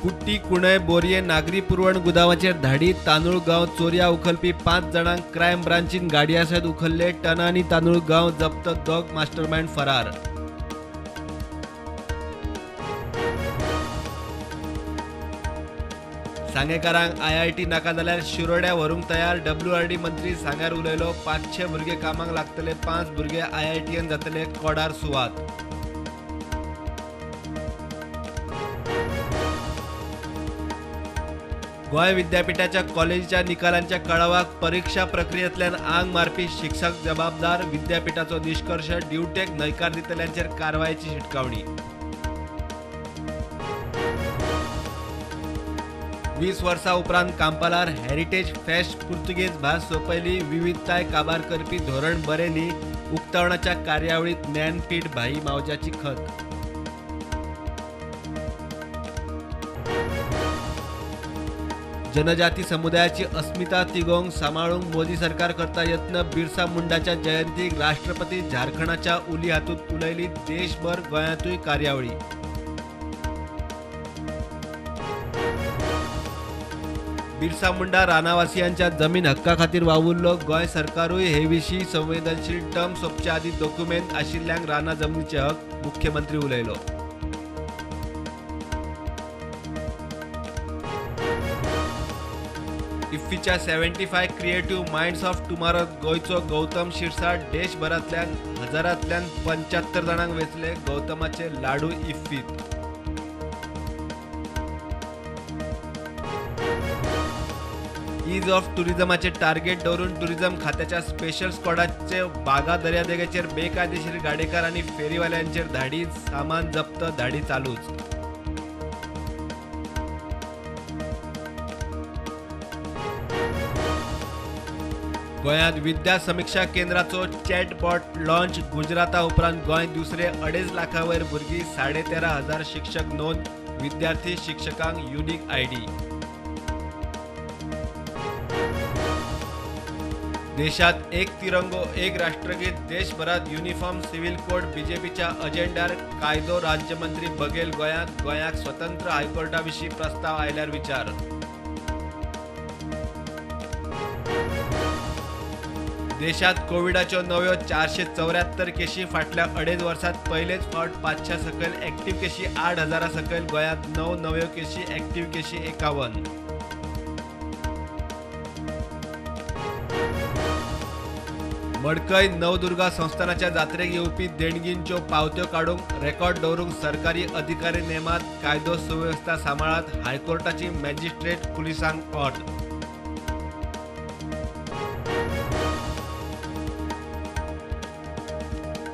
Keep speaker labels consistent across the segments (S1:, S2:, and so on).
S1: कुट्टी कुणय बोरये नागरी पुरवण गुदावाचेर धाडी तांदूळ गांव चोरया उखलपी 5 जाणांक क्रायम ब्रांचीन गाडया सयत उखल्ले. टनांनी तांदूळ गांव जप्त, दोग मास्टरमाइंड फरार. सांगेकारांक आयआयटी नाका जाल्यार शिरोड्या व्हरूंक तयार. डब्ल्यूआरडी मंत्री सांग्यार उलयलो. 500 भुरगे कामाक लागतले, 5 भुरगे आयआयटीएन जातले, कोडार सुवात. गोंय विद्यापीठाच्या कॉलेजीच्या निकालांच्या कळावाक परीक्षा प्रक्रियेंतल्यान आंग मारपी शिक्षक जबाबदार. विद्यापीठाचो निश्कर्श, ड्युटेक न्हयकार दितल्यांचेर कारवायेची शिटकावणी. 20 वर्सां उपरांत कांपालार हेरिटेज फेस्ट पुर्तुगेज भास सोंपयली. विविधताय काबार करपी धोरण बरें न्ही. उक्तावणाच्या कार्यावळींत ज्ञानपीठ भाई मावज्याची खत. जनजाती समुदायाची अस्मिता तिगोवंक सांबाळूंक मोदी सरकार करता यत्न. बिरसा मुंडाच्या जयंतीक राष्ट्रपती झारखंडाच्या उली हातूंत उलयली. देशभर गोंयांतूय कार्यावळी. बिरसा मुंडा रानावासियांच्या जमीन हक्का खातीर वावुरलो. गोंय सरकारूय हे विशीं संवेदनशील. टर्म सोंपचे आदीं दोकुमेंत आशिल्ल्यांक रानां जमनीचे हक, मुख्यमंत्री उलयलो. इफ्फीच्या 75 क्रिएटिव्ह मायंड्स ऑफ टुमारो गोंयचो गौतम शिरसाट देशभरांतल्यान हजारांतल्यान 75 जाणांक वेंचले. गौतमाचे लाडू इफ्फीत. ईज ऑफ टुरिझमाचे टार्गेट दवरून टुरिझम खात्याच्या स्पेशल स्क्वॉडाचे बागा दर्यादेगेचेर बेकायदेशीर गाडेकार आनी फेरीवाल्यांचेर धाडी, सामान जप्त, धाडी चालूच. गोंयांत विद्या समिक्षा केंद्राचो चॅटबॉट लॉन्च. गुजराता उपरांत गोंय दुसरे 2.5 लाखां वयर भुरगीं, 13,500 शिक्षक नोंद, विद्यार्थी शिक्षकांक युनिक आयडी. देशात एक तिरंगो एक राष्ट्रगीत. देशभरात युनिफॉर्म सिव्हिल कोड बीजेपीच्या अजेंड्यार. कायदो राज्यमंत्री बघेल गोंयांत. गोंयाक स्वतंत्र हायकोर्टा विशीं प्रस्ताव आयल्यार विचार. देशात कोविडाच्यो नव्यो 474 केशी. फाटल्या 2.5 वर्सांत पयलेच फावट 500 सकयल ऍक्टिव्ह केशी 8,000 सकयल. गोंयांत 9 नव्यो केशी, ऍक्टिव्ह केशी 51. मडकय नवदुर्गा संस्थानाच्या जात्रेक येवपी देणगींच्यो पावत्यो काडूंक रेकॉर्ड दवरूंक सरकारी अधिकारी नेमात. कायदो सुवेवस्था सांबाळात, हायकोर्टाची मॅजिस्ट्रेट पुलिसांक ऑर्द.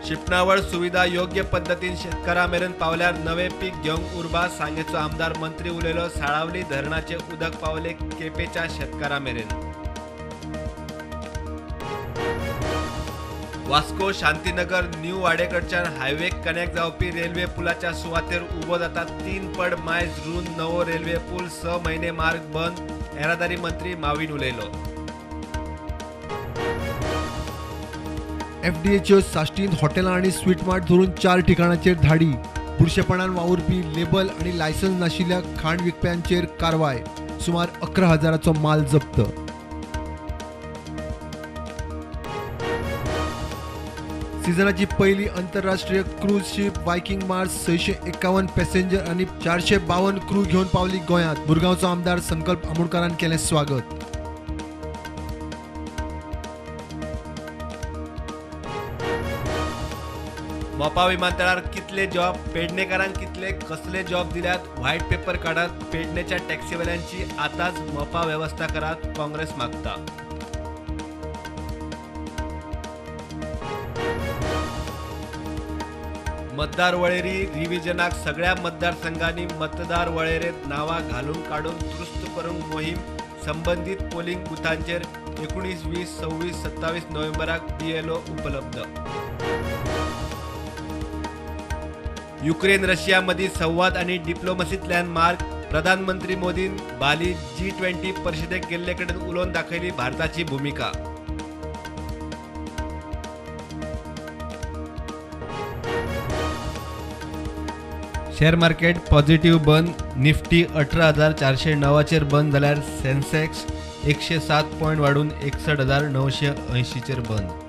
S1: शिंपणावळ सुविधा योग्य पद्दतीन शेतकारां मेरेन पावल्यार नवें पीक घेवंक उर्बा. सांगेचो आमदार मंत्री उलयलो. साळावली धरणाचें उदक पावलें केपेंच्या शेतकारां मेरेन. वास्को शांतीनगर न्यू वाडेकडच्यान हायवेक कनेक्ट जावपी रेल्वे पुलाच्या सुवातेर उबो जाता 3 पड मायज रुंद नवो रेल्वे पूल. 6 म्हयने मार्ग बंद, येरादारी मंत्री माविन उलयलो.
S2: एफडीएच्यो साश्टींत हॉटेलां आनी स्वीट मार्ट धरून 4 ठिकाणाचेर धाडी. बुरशेपणान वावुरपी लेबल आनी लायसन्स नाशिल्ल्या खाण विकप्यांचेर कारवाय. सुमार 11,000चो माल जप्त. सीझनाची पहिली आंतरराष्ट्रीय cruise ship wicking Mars 651 passenger आनी 452 क्रू घेवन पावली गोंयांत. मुरगांवचो आमदार संकल्प आमोणकारान केलें स्वागत.
S1: मोपा विमानतळार कितले जॉब, पेडणेकारांक कितले कसले जॉब दिल्यात, व्हायट पेपर काडात. पेडणेच्या टॅक्सीवाल्यांची आतांच मोपा वेवस्था करात, काँग्रेस मागता. मतदार वळेरी रिव्हिजनाक सगळ्या मतदारसंघांनी मतदार वळेरेंत नांवां घालून काडून दुरुस्त करूंक मोहीम. संबंदीत पोलिंग बुथांचेर 19, 20, 26, 27 नोव्हेंबराक बीएलओ उपलब्ध. युक्रेन रशिया मदीं संवाद आनी डिप्लोमसींतल्यान मार्ग. प्रधानमंत्री मोदीन बाली G20 परिशदेक गेल्ले कडेन उलोवन दाखयली भारताची भुमिका. शेअर मार्केट पॉझिटिव्ह बंद. निफ्टी 18,409चेर बंद जाल्यार सेन्सेक्स 107 पॉयंट वाडून 61,980चेर बंद.